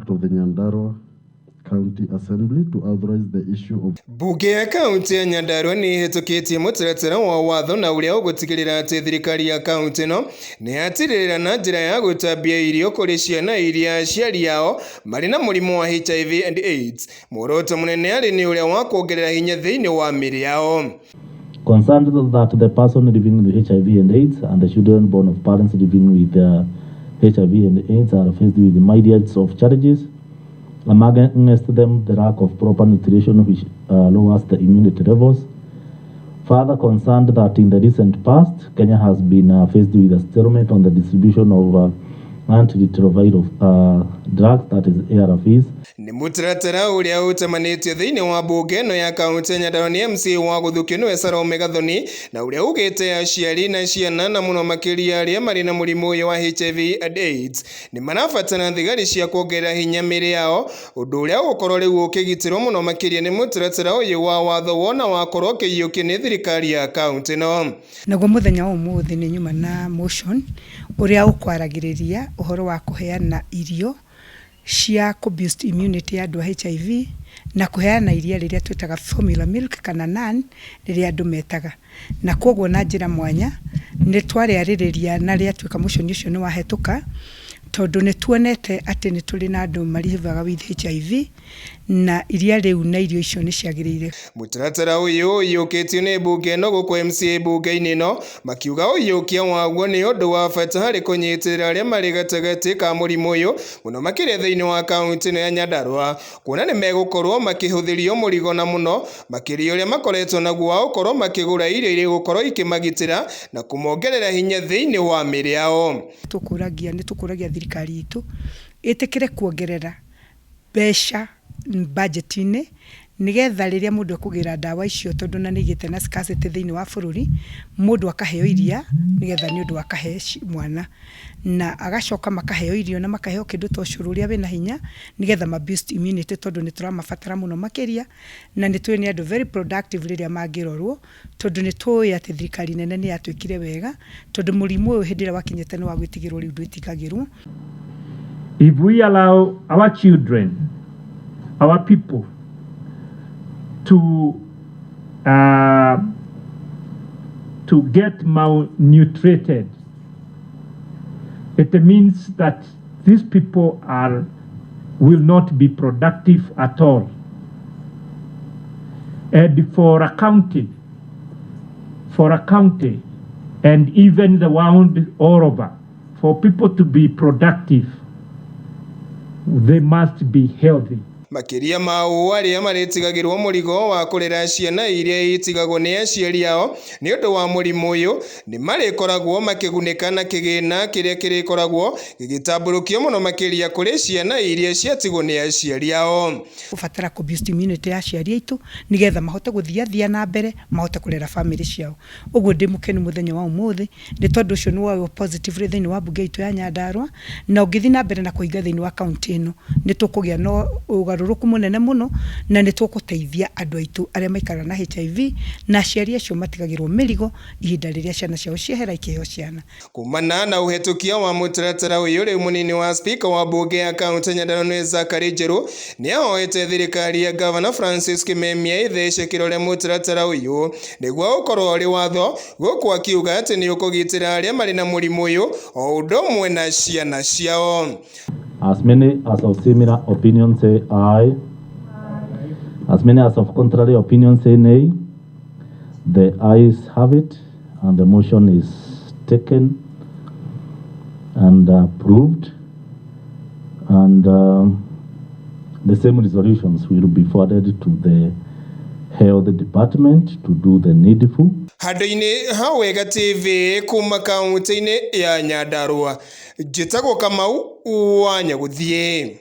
Act of the Nyandarua County Assembly to authorize the issue of Mbunge ya kaunti ya Nyandarua nĩ ĩhĩtũkĩtie mũtaratara wa watho na ũrĩa ũgũtigĩrĩra atĩ thirikari ya kaunti ĩno nĩ yatirĩrĩra na njĩra ya gũtambia irio kũrĩ ciana iria aciari ao marĩ na mũrimũ wa HIV and AIDS. Muoroto mũnene arĩ nĩ ũrĩa wa kuongerera hinya thĩinĩ wa mĩĩrĩ yao. Concerned that the person living with HIV and AIDS and the children born of parents living with HIV and AIDS are faced with myriads of challenges. Amongst them, the lack of proper nutrition, which lowers the immunity levels. Further concerned that in the recent past, Kenya has been faced with a stalemate on the distribution of antiretroviral drugs, that is ARVs. Nĩ mũtaratara ũrĩa ũtamanĩtio thĩinĩ wa mbunge ĩno ya kaunti ya Nyandarua nĩ MCA wa Gũthukio nĩwe Salome Gathoni, na ũrĩa ugĩte aciari na ciana na mũno makĩria arĩa marĩ na mũrimũ ũyũ wa HIV and AIDS nĩ marabatara thigari cia kuongerera hinya mĩĩrĩ yao, ũndũ ũrĩa ũgũkorwo rĩu ũkĩgitĩrwo mũno makĩria nĩ mũtaratara ũyũ wa watho wona wakorwo ũkĩiyũkio nĩ thirikari ya kaunti ĩno. Naguo mũthenya wa ũmũthĩ nĩ nyuma na motion ũrĩa ũkwaragĩrĩria ũhoro wa kũheana irio cia kũ boost immunity ya andũ a HIV na kũheana iria rĩrĩa twĩtaga formula milk kana NAN rĩrĩa andũ metaga. Na koguo na njĩra mwanya nĩ twarĩarĩrĩria na rĩatuĩka motion ũcio nĩ wahĩtũka, tondũ nĩ tuonete atĩ nĩ tũrĩ na andũ marivaga with HIV na iria rĩu na irio icio nĩ ciagĩrĩire. Mũtaratara ũyũ ũiyũkĩtio nĩ mbunge ĩno gũkũ MCA mbunge-inĩ ĩno makiuga ũiyũkia waguo nĩ ũndũ wa bata harĩ kũnyitĩrĩra arĩa marĩ gatagatĩ ka mũrimũ ũyũ mũno makĩria thĩinĩ wa kaunti ĩno ya Nyandarua, kuona nĩ megũkorwo makĩhũthĩrio mũrigo na mũno makĩria ũrĩa makoretwo naguo wa gũkorwo makĩgũra irio iria igũkorwo ikĩmagitĩra na kũmongerera hinya thĩinĩ wa mĩĩrĩ yao. Tũkũragia nĩ tũkũragia thirikari itũ ĩtĩkĩre kuongerera mbeca budget-inĩ, nĩgetha rĩrĩa mũndũ ekũgĩra ndawa icio, tondũ na nĩ igĩte na scarcity thĩinĩ wa bũrũri, mũndũ akaheo iria nĩgetha nĩ ũndũ akahe mwana na agacoka makaheo irio na makaheo kĩndũ ta ũcũrũ ũrĩa wĩna hinya, nĩgetha ma boost immunity, tondũ nĩ tũramabatara mũno makĩria na nĩ tũĩ nĩ andũ very productive rĩrĩa mangĩrorwo, tondũ nĩ tũĩ atĩ thirikari nene nĩ yatwĩkire wega, tondũ mũrimũ ũyũ hĩndĩ ĩrĩa wakinyĩte nĩ wa gwĩtigĩrwo, rĩu ndwĩtigagĩrwo. If we allow our children, our people, to get malnutrited, it means that these people will not be productive at all. And for a county, and even the world all over, for people to be productive, they must be healthy. Makĩria ma ũũ, arĩa marĩtigagĩrwo mũrigo wa kũrera ciana iria itigagwo nĩ aciari ao nĩ ũndũ wa mũrimũ ũyũ nĩ marĩkoragwo makĩgunĩka na kĩgĩna kĩrĩa kĩrĩkoragwo gĩgĩtambũrũkio mũno makĩria kũrĩ ciana iria ciatigwo nĩ aciari ao. Gũbatara kũ boost immunity ya aciari aitũ, nĩgetha mahote gũthiathia na mbere, mahote kũrera famĩlĩ ciao. Ũguo ndĩ mũkenu mũthenya wa ũmũthĩ nĩ tondũ ũcio nĩ woywo positively thĩinĩ wa mbunge itũ ya Nyandarua, na ũngĩthiĩ na mbere na kũhinga thĩinĩ wa kaunti ĩno, nĩ tũkũgĩa na ũgarũrũku mũnene mũno na nĩ tũgũteithia andũ aitũ arĩa maikaraga na HIV na aciari acio matigagĩrwo mĩrigo ihinda rĩrĩa ciana ciao ciehera ikĩheo ciana. Kumana na ũhetũkia wa mũtaratara ũyũ, rĩu mũnini wa spika wa mbunge ya kaunti ya Nyandarua nĩ Zachary Njeru nĩ ahoete thirikari ya gavana Francis Kimemia ĩthece kĩrore mũtaratara ũyũ nĩguo ũkorwo ũrĩ watho, gũkũ akiuga atĩ nĩ ũkũgitĩra arĩa marĩ na mũrimũ ũyũ o ũndũ ũmwe na ciana ciao. As many as of similar opinion say aye. As many as of contrary opinion say nay. The ayes have it, and the motion is taken and approved. And the same resolutions will be forwarded to the health department to do the needful. Handũ-inĩ ha Wega TV kuma kaunti-inĩ ya Nyandarua, njĩtagwo Kamau wa Nyagũthiĩ.